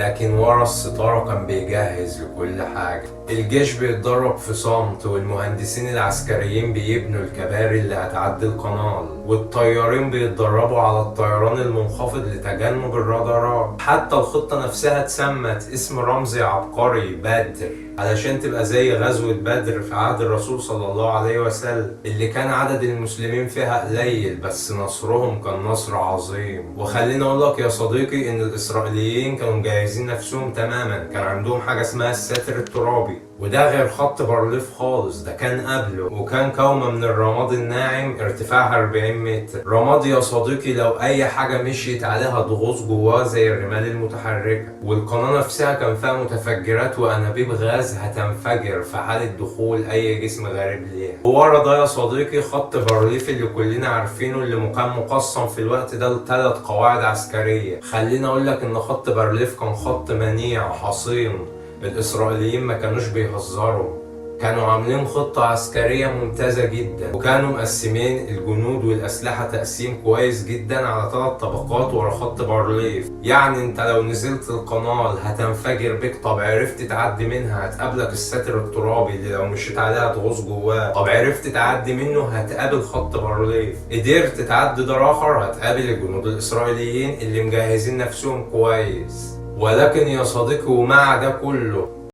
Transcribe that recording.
لكن ورا الستارة كان بيجهز لكل حاجة. الجيش بيتدرب في صمت، والمهندسين العسكريين بيبنوا الكباري اللي هتعدي القنال، والطيارين بيتدربوا على الطيران المنخفض لتجنب الرادارات. حتى الخطة نفسها اتسمت اسم رمزي عبقري، بدر، علشان تبقى زي غزوة بدر في عهد الرسول صلى الله عليه وسلم، اللي كان عدد المسلمين فيها قليل بس نصرهم كان نصر عظيم. وخليني اقول لك يا صديقي ان الاسرائيليين كانوا مجهزين نفسهم تماما، كان عندهم حاجة اسمها الساتر الترابي، وده غير خط بارليف خالص، ده كان قبله، وكان كومة من الرماد الناعم ارتفاعها 40 متر. رماد يا صديقي لو اي حاجة مشيت عليها تغوص جواه زي الرمال المتحركة. والقناة نفسها كان فيها متفجرات وانابيب غاز هتنفجر في حالة دخول اي جسم غريب ليها. وورا ده يا صديقي خط بارليف اللي كلنا عارفينه، اللي كان مقسم في الوقت ده لثلاث قواعد عسكرية. خلينا اقول لك ان خط بارليف كان خط منيع حصين، الإسرائيليين ما كانوش بيهزروا، كانوا عاملين خطة عسكرية ممتازة جدا، وكانوا مقسمين الجنود والأسلحة تقسيم كويس جدا على 3 طبقات ورا خط بارليف. يعني انت لو نزلت القناة هتنفجر بك، طب عرفت تعدي منها هتقابلك الساتر الترابي اللي لو مشيت عليها هتغوص جواه، طب عرفت تعدي منه هتقابل خط بارليف، قدرت تعدي ده آخر هتقابل الجنود الإسرائيليين اللي مجهزين نفسهم كويس. ولكن يا صديقي ومع ده كله